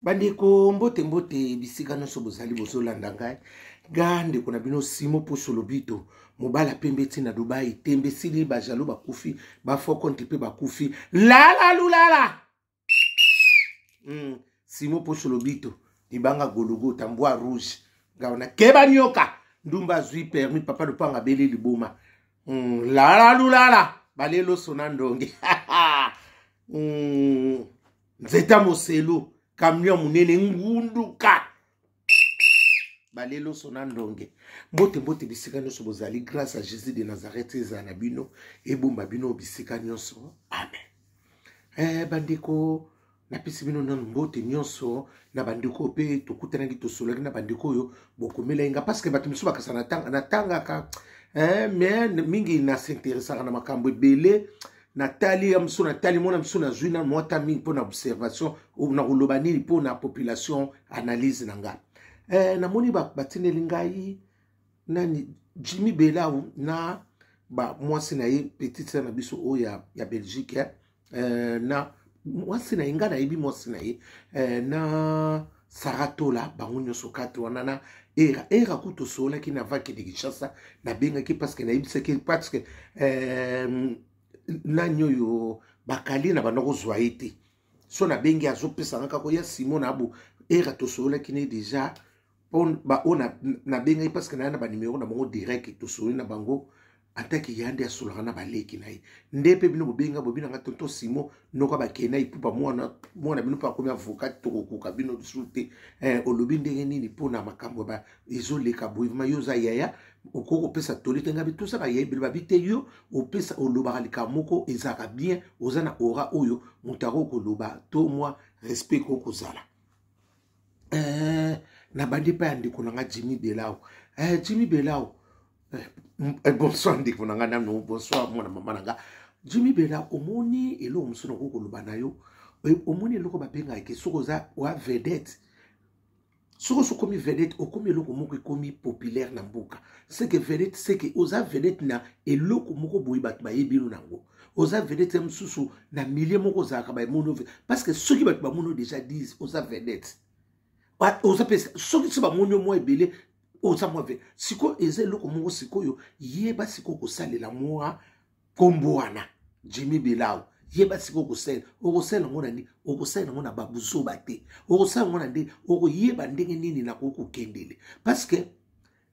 Bandeko, mbote mbote bisika nyonso bozali bozolanda ngai. Ga ndeko na bino Simo Poso Lobito, mobala pembe ti na Dubai, tembe sili bajalo bakufi, bafokonte mpe bakufi. Lala lulala. Simo Poso Lobito, libanga gologota mbwa rouge. Ngaona keba nyoka. Ndumba azwi permis papa lopanga abeli liboma. Lala lulala. Balelo sona ndonge. Nzeta moselu camion munene ngunduka baleloso na ndonge. Mbote mbote bisika nyonso bozali, grâce à Jésus de Nazareth ezala na bino, ebomba bino bisika nyonso, amen. Bandeko, napesi bino nanu mbote nyonso na bandeko mpe tokutanaki tosolaki na bandeko oyo bokomelaki nga, parce que bato mosusu bakasa natangaka, mais mingi nasinteresaka na makambo ebele. Natali ya mosusu, natali mwana mosusu, nazwi na mwa ta mingi mpo na observation, na koloba nini mpo na population, analyse na nga. Namoni batindeli ngai nani Jimmy Belau na ba mwasi na ye, petite sœur na biso oyo ya Belgique, na mwasi na ye, ngai nayebi mwasi na ye, na Saratola, bango nyonso kati wana na era era ku tosololaki na vake de Kinshasa. Nabengaki parce que nayebisaki, parce que nani oyo bakali na banda kozwa ye te, so nabengi azopesanga kaka ya Simon na abo era tosololaki ne déjà oyo nabengaki parce que naya na banimero na bango direct, tosololi na bango ataki ya nde asolaka na baleki na ye nde mpe bino bobenga bobinanga tonton Simo noka bakenda epupa mwana mwana bino mpe akomi avocat, tokokoka bino lisusu te. Olobi ndenge nini mpona makambo ezoleka boye? Vraimen yo oza yaya, okoki kopesa toli te. Ngabi toza bayaya ebele babi te, yo opesa olobaka likambo moko ezalaka bien, oza na aura oyo moto akoki koloba to mwa respect ekoki kozala. Nabandi epai ya ndeko na nga Jimmy Belau. Jimmy Belau, bonsoir ndeko na nga nano, bonsoir mwana mama na nga Jimmy Belau. Omoni eloko mosusu nakoki koloba na yo, omoni eloko babengaka ke soki oza wa vedette, soki osi okomi vedette, okomi eloko moko ekomi populaire na mboka, seke vedette, seke oza vedette na eloko moko boye bato bayebi yo nango, oza vedette ya mosusu na milieu moko ozalaka bamoni, parce que soki bato bamoni yo déjà 10 oza vedette, oza mpe soki so bamoni yo mwa ebele oza mwa vedette. Sikoyo eza eloko moko, sikoyo yeba sikoyo kosalela mwa nkombo wana Jimmy Belau, yeba sikoyo kosalela, okosalela yango na nini? Okosalela yango na babuzoba te, okosalela yango na nde okoyeba ndenge nini nakoki kokendele, parce que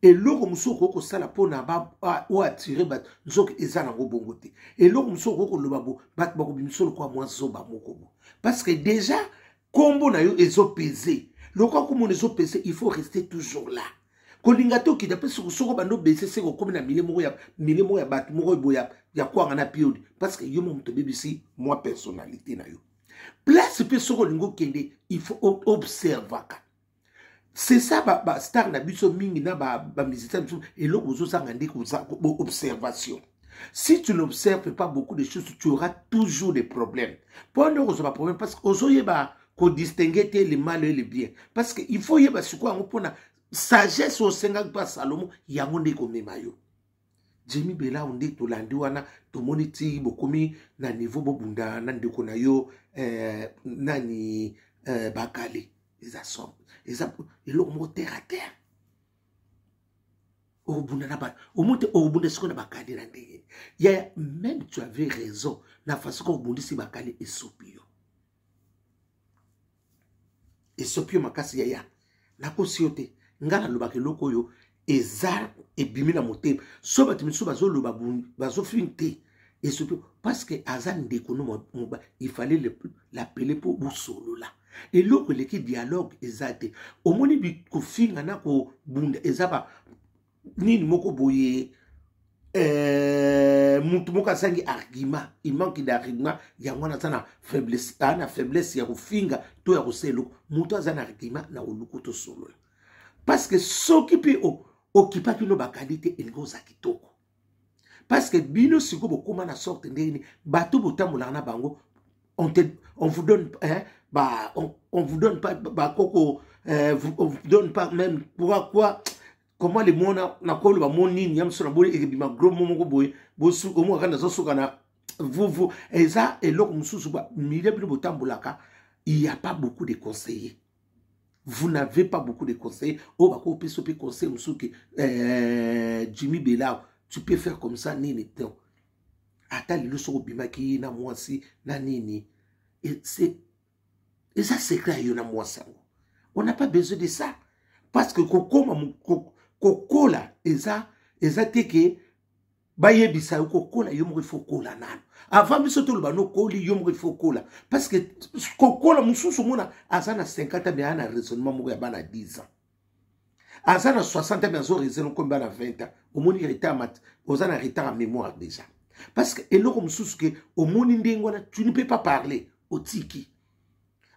eloko mosusu okoki kosala mpona oatire bato nzoki eza nango bongo te. Eloko mosusu okoki koloba bo bato bakobimisa lokola mwa zoba moko bo, parce que déjà nkombo na yo ezopese, lokola komona ezopese, il faut rester toujours là, kolinga te okita mpe soko bando bese seke okomi na milie moko ya milie moko ya bato moko boye ya kwanga na piodi, parce que yo mo moto obebisi mwa personnalité na yo place. Mpe soki olingi okende, il faut observaka. C'est ça bastar na biso mingi na bamusicien biso, eloko ozozanga nde observation. Si tu n'observes pas beaucoup de choses, tu auras toujours des problèmes. Mpo nde okozwa baproblème, parce que ozoyeba kodistingue te le mal et le bien, parce que il faut yeba sikoyo yango mpona sagesse osengaki mpa Salomo, yango nde ekomema yo. Jimmy Belau, nde tolandi wana, tomoni ti bokomi na niveau bobunda na ndeko na yo, nani, Bakale, eza somme, eza eloko moko terre à terre. Okobunda na bato omoni te, okobunda sikoyo na Bakale na ndenge yaya. Même tu avais raison na façon ko obundisi Bakale, esopi yo, esopi yo makasi yaya. Nakosi yo te, ngai nalobaka eloko oyo eza ebimi na motema. So bato misusu bazoloba bazofinga te, esopi parce que aza ndeko no moba, il fallait l'appeler mpo bosolola. Eloko eleki dialogue eza te. Omoni kofinga na kobunda eza ba nini moko boye, mutu moko azangi argument, il manque d'argument, yango wana aza na faiblesse, aza na faiblesse ya kofinga to ya kosala eloko. Moto aza na argument na koluku tosolola, parce que soki mpe okipaki no bakali te, elingi oza kitoko, parce que bino sikoyo bokóma na sorte ndenge nini bato botambolaka na bango, on vous donne, hein, bah, on vous donne pas bakoko, on vous donne pas même quoi quoi comment le mona nakoloba mo nini ya mosu na boni ekebima gros mo moko boye omokaka nazosuka na vuvu. Eza eloko mosusu milie bino botambolaka, il y a pas beaucoup de conseillers. Vous n'avez pas beaucoup de conseils. Oyo bakopesa mpe conseil mosusu ke Jimmy Belao, tu peux faire comme ça, nini te. Ata lelo soki obimaki na mwasi na nini, eza secret ya yo na mwasi yango. On n'a pas besoin de ça, parce que kokoma, kokola eza te ke bayebisa yo kokola. Yo moko ifo kola nano avant biso toloba nokoli. Yo moko ifo kola, parce que kokola mosusu, omona aza na 50 ans, mais aza na raisonnement moko ya bana 10 ans. Aza na 60 ans, mais azo raisonne komi bana 20 ans. Omoni retard, oza na retard ya mémoire déjà, parce que eloko mosusu ke omoni ndenge wana, tu ne peux pas parler. Otiki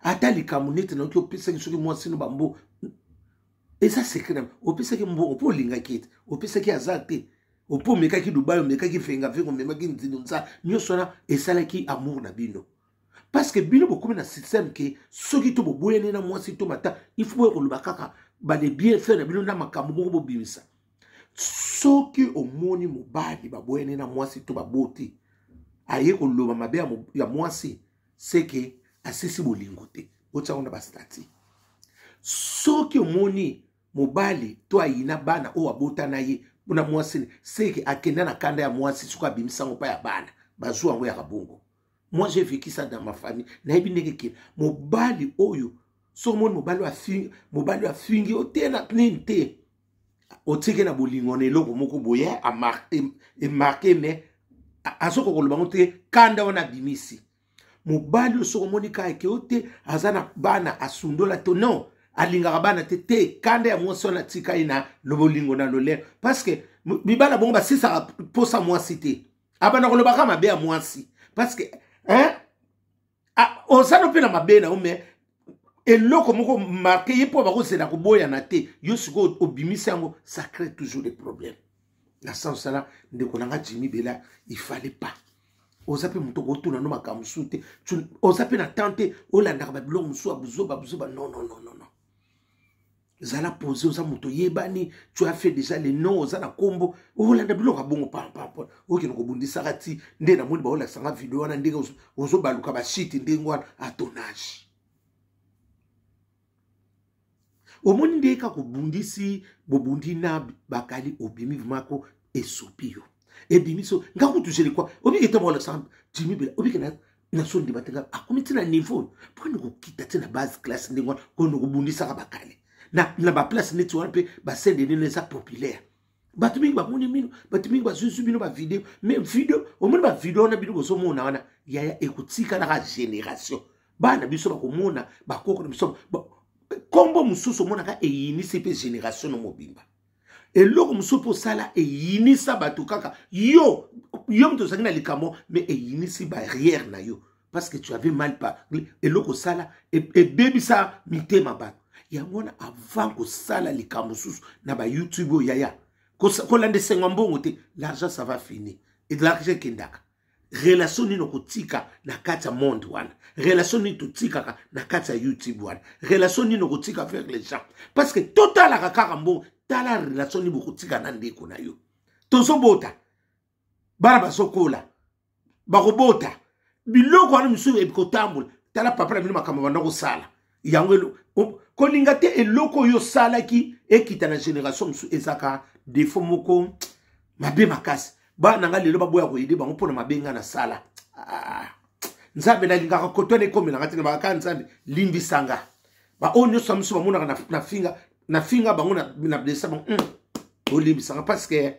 ata likambo neti nayoki opesaki soki mwasi no bambo, eza secret na opesaki mbongo mpo olingaki ete opesaki aza te, opo omekaki Dubai, omekaki vengavenga, omemaki nzino nza nyonso wana esalaki amour na bino, parce que bino bokomi na système ke soki to boboyani na mwasi to mata, il faut boya koloba kaka bale bienfait na bino na makambo moko bobimisa. Soki omoni mobali baboyani na mwasi to baboti, aye koloba mabe ya mwasi, seke asisi bolingo te. Botiango na bastati. Soki omoni mobali to ayina bana oyo abota na ye mpona mwasi, seke akenda na kanda ya mwasi. Soki abimisa yango mpa ya bana, bazwa yango yaka bongo. Moi, j'ai vécu ça dans ma famille, nayebi ndenge ke mobali oyo, soki omoni mobali oyo afingi, mobali oyo afingi yo te na nini te, otiki na bolingo na eloko moko boye emarquer, mais azokoka koloba ngo te, kanda wana abimisi. Mobali oyo, soki omoni kaka eke o te, aza na bana, asundola to non, alingaka bana te te, kanda ya mwasi wana atika ye na bolingo na lolere, parce que mibala bongo basisaka mposa mwasi te, abanda kolobaka mabe ya mwasi, parce que, hein, oza no mpe na mabe na yo, mais eloko moko marquer ye mpo bakozela koboyana te. Yo sikoyo obimisi yango, ça crée toujours des problèmes. Na sens wana, ndeko na nga Jimmy Bela, il fallait pas. Oza mpe moto okotuna no makambo mosusu te, oza mpe na temps te olandaka babiloko mosusu ya buzoba buzoba. Non, non, non, non, non, zala posé. Oza moto oyebani, tu as fait déjà le nom, oza na nkombo. Olanda biloko ya bongo pampampa, okende kobundisaka ti nde namoni baolakisanga video wana, ndenge ozobaluka bashiti ndenge wana. À ton âge, omoni nde kaka obundisi, bobundi na bakali, obimi vimako, esopi yo, ebimi so nga kutu jele kwa obiki te. Baolakisanga Jimmy Bela, obiki na so ndima te, nga akomi ti na niveau mpona kokita ti na base classe ndenge wana, kona kobundisaka bakali na baplace neti wana. Mpe basende nini eza populaire, bato mingi bamoni bino, bato mingi bazwizwi bino bavideo. Mais video, omoni bavideo wana bino bozomona wana, yaya, ekotikalaka génération. Bana biso bakomona, bakoko na biso, nkombo mosusu omonaka eyinisi mpe génération no mobimba. Eloko mosusu mpo osala eyinisa bato kaka yo, yo moto ozalaki na likambo, mais eyinisi barrière na yo, parce que tu avais mal parlé. Eloko osala ebebisa mitema bato. Yango wana, avant kosala likambo mosusu na baYouTube oyo, yaya, kolanda esengo ya mbongo te. L'argent, ça va finir. L'argent ekendaka. Relation nini okotika na kati ya monde wana? Relation nini totikaka na kati ya YouTube wana? Relation nini okotika vers les gens? Parce que totalaka kaka mbongo. Tala relation nini bokotika na ndeko na yo. Tozobota bana, bazokola, bakobota biloko wana misusu ekotambola. Tala papa na bino, makambo banda kosala yango, kolinga te eloko oyo osalaki ekita na génération mosusu. Ezaka défaut moko mabe makasi. Bana nga lelo baboya koyede bango mpona mabe nga nasala. Ah, Nzambe, nalingaka kotwana ekomelanga te. Bakaka Nzambe, limbisanga. Baoyo nyonso mosusu bamonaka na finga, na finga bango, na blessa bango, bolimbisanga, parce que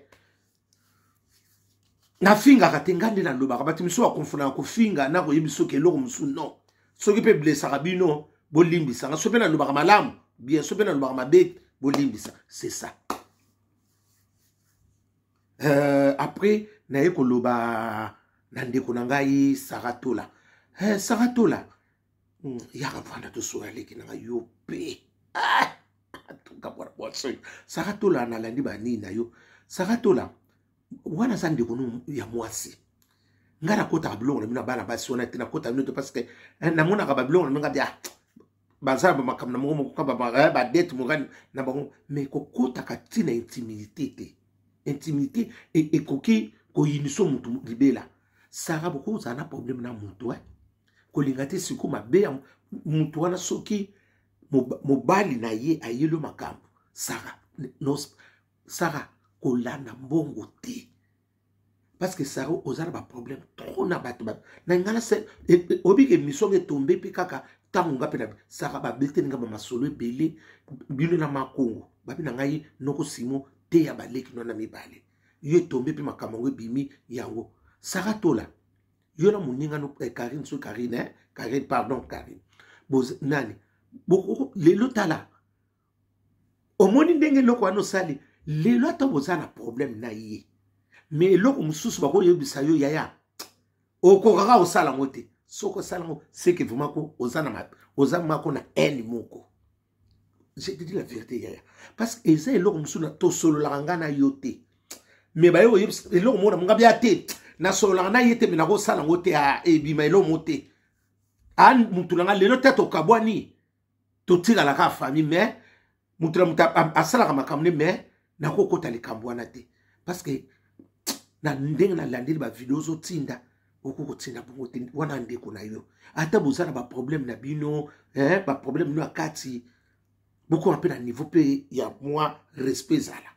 nafingaka te. Nga nde nalobaka, bato misusu bakonfonaka kofinga na koyebi soki eloko mosusu. Non, soki mpe blessaka bino, bolimbisanga. Soki mpe nalobaka malamu, bien. Soki mpe nalobaka mabe, bolimbisa. C'est ça. Après naye koloba na ndeko na ngai Saratola. Saratola, yaka vanda, tosola. Leki na ngai, yo mpe, ah! Tuka bwana bwaso Saratola, nalandi banini na yo. Saratola wana aza ndeko no ya mwasi. Ngai nakotaka biloko na bino ya bana basi wana te, nakota bino te, parce que namonaka babiloko na bino ngabi baza na bamakambo na moko moko, badete mokani na bango, mais kokotaka ntina intimité te. Intimité ekoki koyiniso motu libela. Sara, bokozala na problème na motu, kolinga te sikoyo mabe ya motu wana. Soki Mobali na ye ayeli yo makambo. Sara, no, Sara, kolanda mbongo te, parce que Sara, oza na baproblème trop na bato na ngai. Na obika émission ngo etombe mpe kaka ntango nga mpe na Sara babeteli nga bamasolo ebele. Bino na Makongo babi na ngai noko Simo te ya baleki no na mibale. Yo etombe mpe makambo yango ebimi yango. Sara Tola, yo na moninga no Karine, so Karine, eh? Karine, pardon, Karine. Boz, nani lelo tala, omoni ndenge eloko wana osali lelo, ata boza na problème na ye, mais eloko mosusu bakoyebisa yo, yaya, okokaka kosala yango te. Soki osala yango, seke vraiment ko oza na oza mako na haine moko. Je te dis la vérité, yaya, parce que eza eloko mosusu tosololaka nga na yo te, mais baye koyebisa eloko moko na monga bia te, nasololaka na ye te, mais nakosala yango te. Ebima eloko moko te. A mutu na nga lelo te, tokabwani, totikalaka famille, mais mutu na mutu asalaka makambo ne, mais nakokota likambo wana te, parce que na ndenge nalandeli bavideo ozotinda, okoki kotinda bongo te. Wana ndeko na yo, ata boza na baproblème na bino, eh, baproblème no ya kati, bokoma mpe na niveau mpe ya mwa respect ezala,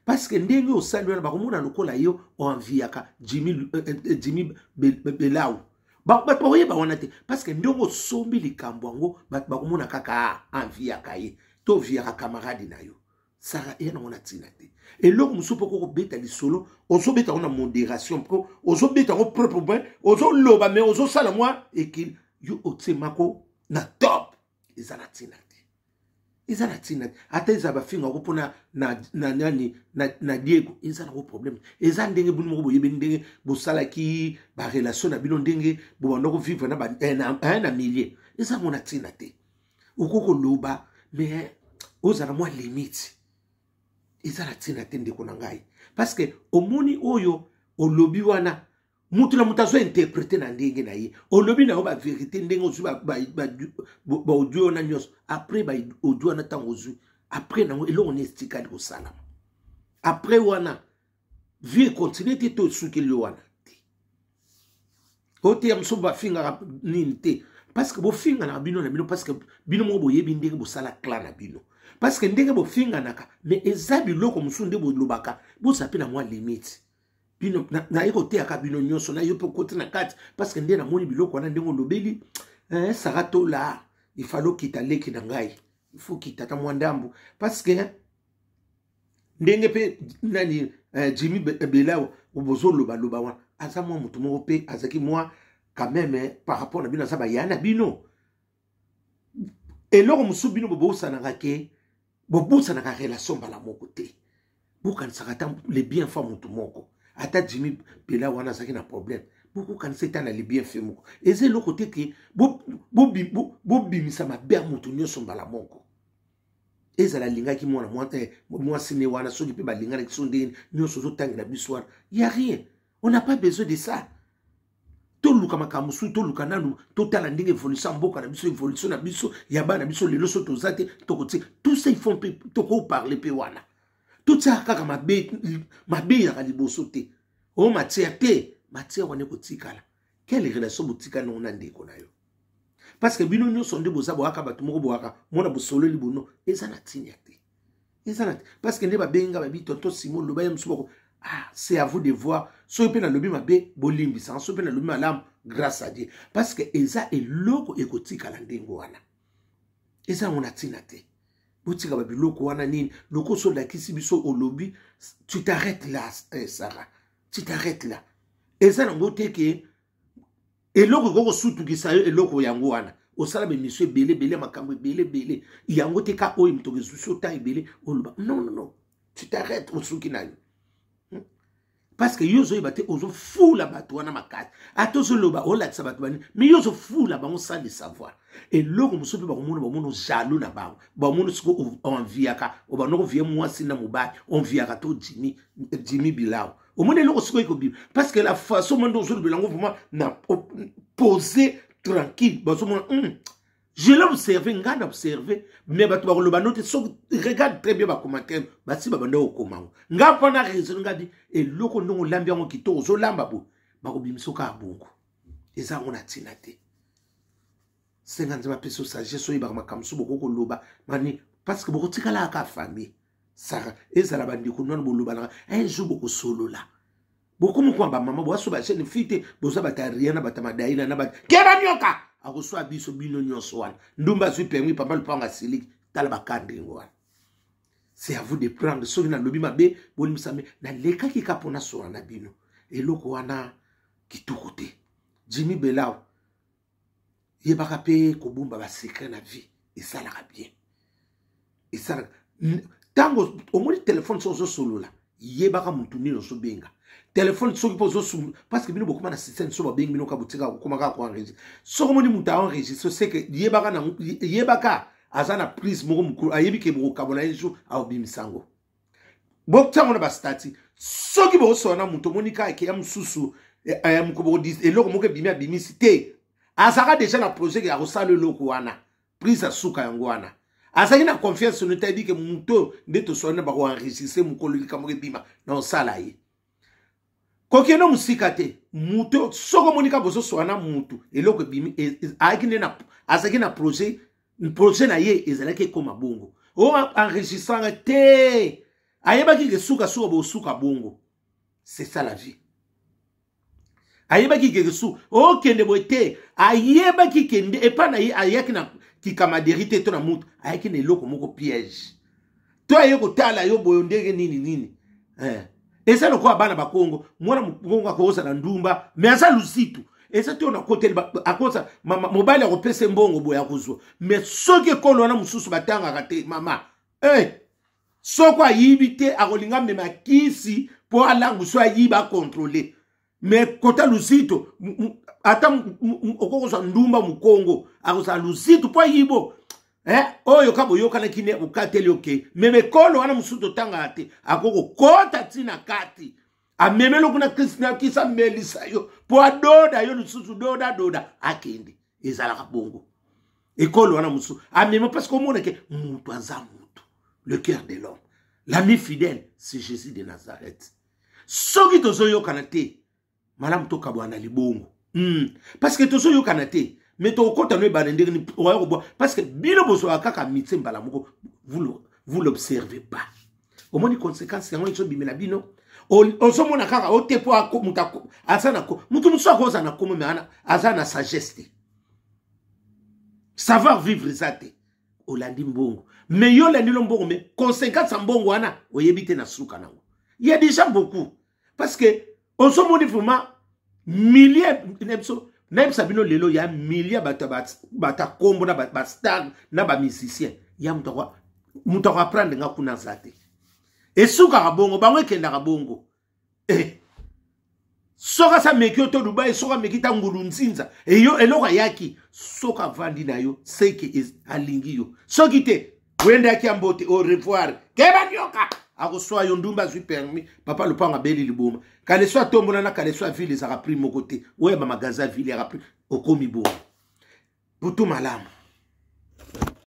parce que ndenge osali wana, bakomona lokola yo oenviaka Jimmy, Jimmy Belau. Bato bakoyeba wana te, parce que ndenge osombi likambo yango, bato bakomona kaka enviaka ye to oviaka camarade na yo. Sara, eya nango na ntina te. Eloko mosusu mpo kokobeta lisolo, ozobeta yango na modération, mpo ozobeta yango propre point, ozoloba, mais ozosala mwa ekili yo otie mako na top. Eza na ntina te, eza na ntina te. Ata eza bafinga yango mpona na nani na Diego, eza nango problème. Eza ndenge bino moko boyebi ndenge bosalaki barelation na bino, ndenge bobanda kovivre na milieu. Eza yango na ntina te. Okoki koloba, mais ozala mwa limite. Eza na ntina te, ndeko na ngai, parce que omoni oyo olobi wana, mutu na moto azointerprete na ndenge na ye. Olobi na yo baverité, ndenge ozwi baaudio wana nyonso, après baaudio wana, ntango ozwi après nango, eloko nini etikali kosalama après wana? Vie econtinue te to esukeli yo wana te. Oteya mosusu bafingaka nini te, parce que bofinganaka bino na bino, parce que bino moko boyebi ndenge bosala clan na bino, parce que ndenge bofinganaka, mais eza biloko mosusu nde bolobaka. Bozala mpe na mwa limite. Bino naye koteyaka bino nyonso na yo mpe okoti na kati, parce que nde namoni biloko wana, ndenge olobeli, Sara Tola, ifale okita leki na ngai, ifo okita ata mwa ndambu, parce que ndenge mpe nani, Jimmy Belao bozolobaloba wana, aza mwa motu moko mpe azalaki mwa quand même par rapport na bino, aza baya na bino. Eloko mosusu bino bobosanaka ke bobosanaka relation mbala moko te. Bokanisaka ata le bien fa motu moko, ata Jimmy Bela wana azalaki na problème, bokokanisa eta na le bien fait moko. Eza eloko te ke bobimisa mabe ya motu nyonso mbala moko. Ezala alingaki mwana mwasi ne wana, soki mpe balinganaki so ndenge nyonso ozotangela biso wana, ya rien, on n'a pas besoin de ça. Toluka makambo mosusu, toluka nanu totala ndenge évolution ya mboka na biso, évolution na biso ya bana na biso. Lelo so toza te, tokotia tout ça, il faut mpe tokoparle mpe wana. Totiaka kaka mabe, mabe eyaka liboso te. O matière te, matière wana ekotikala. Quelle relation botikali nango na ndeko na yo? Parce que bino nyonso nde boza boyaka bato moko, boyaka mona bosololi bono. Eza na ntina te, eza na te, parce que nde babenga babi tonton Simo, loba ye mosusu bako. Ah, c'est à vous de voir. Soki mpe nalobi mabe, bolimbisa. Soki mpe nalobi malamu, grâce à Dieu, parce que eza eloko ekotikala ndenge wana. Eza yango na ntina te. Botika babiloko wana nini lokoso olakisi biso, olobi, tu t'arrêtes là, eh, Sarah, tu t'arrêtes là. Eza nango te ke eloko ekoki kosutukisa yo. Eloko yango wana osala baémission ebele ebele, makambo ebele ebele, yango te ka oyo moto ezusi ota ebele oloba. Non, non, non, tu t'arrêtes, osuki na yo, Parce que yo ozoyeba te, ozofula bato wana makasi. Ata ozoloba, olakisa bato bani, mais yo ozofula bango sans le savoir. Eloko mosusu mpe bakomona, bamona jaloux na bango, bamona siko oenviaka, obanda kovie mwasi na mobali, onviaka to Jimmy Bilao. Omoni eloko sikoyo ekobima, parce que la façon mwa nde ozolobela yango vraiment na posé tranquille, bazomona. Je l'ai observé, ngai na observé, mais bato bakoloba no te. Soki regarde très bien bacommentaire, basi babanda kokoma yango. Ngai mpo na raison, ngai bi eloko ndenge olambi yango kitoko, ozolamba boye, bakobimisa kaka bongo. Eza yango na ntina te. Senga Nzambe apesa yo sagesse, oyebaka makambo mosusu bokoki koloba mani, parce que bokotikala kaka famille. Sara, ezala bandeko nano bolobanaka, un jour bokosolola, bokomi kuma bamama, boaso ba jeune fille te, boza bato ya rien na bato ya madaina na bato keba nyoka akoswa biso bino nyonso wana. Ndumba azwi permis, papa lupango asiliki, tala bakandingo wana. C'est à vous de prendre. Soki nalobi mabe, bolimbisa, me nalekaki ka mpo nasola na bino. Eloko wana kitoko te. Jimmy Belao, yebaka mpe kobomba basecret na vie, esalaka bien, esalaka. Ntango omoni telefone, soki ozosolola, yebaka motu nini ozobenga telefone. Soki mpe ozosunga, parce que bino bokoma na système, so babengi bino ka botika kokoma kaka koenregistre. Soki omoni moto aenregistre, seke yebaka, na yebaka aza na prise moko mokolo ayebi ke bokokabola ye jour aobimisa yango, botia yango na bastati. Soki bokosola na moto, omoni kaka ekeya mosusu, eh, eh, eloko moko ebimi, abimisi te, azalaka deja na projet ya kosala eloko wana, prise ya suka yango wana. Azalaki na confiance no te, ayebi ke moto oyo nde toswani na bakoenregistre, mokolo likambo ebima na osala ye. Kokende mosika te, moto soki omoni kaka bozoswala na motu, eloko ebimi, e, e, ayaki nde azalaki na projet, projet na ye ezalaki ekoma bongo, o enregistranga te, ayebaki ke sukasuka bosuka bongo. C'est ça la vie. Ayebaki ke su okende boye te, ayebaki kende epai na ye, ayaki na kikamaderi te to na mutu, ayaki na eloko moko piège, to aye kotala yo boyo ndenge nini nini, eh. Eza lokola bana bakongo, mwana mokongo akozala ndumba me aza luzitu, eza te nakoteli akoza mobali akopesa mbongo boye akozwa. Me soki ekolo wana mosusu batangaka te, mama, eh, soko ayibi te, akolinga mema kisi mpo alangu, so ayiba akontrole. Me kota luzito, ata okoki kozwa ndumba mokongo, akozala luzito mpo ayibo, eh, oyo ka boyokanaki ne okateli oke. Me mekolo wana mosusu totangaka te, akoki kokota ntina kati, amemeli kuna kisi na kisi, amelisa yo mpo adoda yo lisusu, doda doda akende. Ezalaka bongo, ekolo wana mosusu amema, parce que omonake moto aza moto. Le cœur de l'homme, l'ami fidèle, c'est Jésus de Nazareth. Soki tozoyokana te, malamu tokabwana na libongo, Parce que tozoyokana te, mais tokokɔta no ebanda ndenge nini okoya kobwa, parce que bino bozwaka kaka mitie mbala moko, vous l'observez pas. Omoni conséquence yango ezobimela bino, ozomona kaka ote mpo moto aza na moto mosusu akozala na komo, me aza na sagesse te, savoir vivre eza te. Olandi mbongo, me yo olandi lo mbongo, me conséquence ya mbongo wana oyebi te na suka nango. Il y a déjà beaucoup, parce que ozomoni vraiment millier na biso. Nayebisa bino, lelo ya millier bato bato ya kombo na bastar na bamusicien, ya moto akoapprendre nga kuna aza te. Esukaka bongo, bango ekendaka bongo, eh. Soki asa ameki yo to Dubai, soki ameki ta ngulu nzinza eyo eloko ayaki, soki avandi na yo seke alingi yo, soki te oyendaki ya mbote, au revoir, keba nyoka akoswa yo. Ndumba azwi permis, papa lopango abeli liboma, kaleso atombola na kaleso ya ville ezalaka prix moko te, oyo ya bamagasin ya ville yaka prix. Okomi bongo, butu malamu.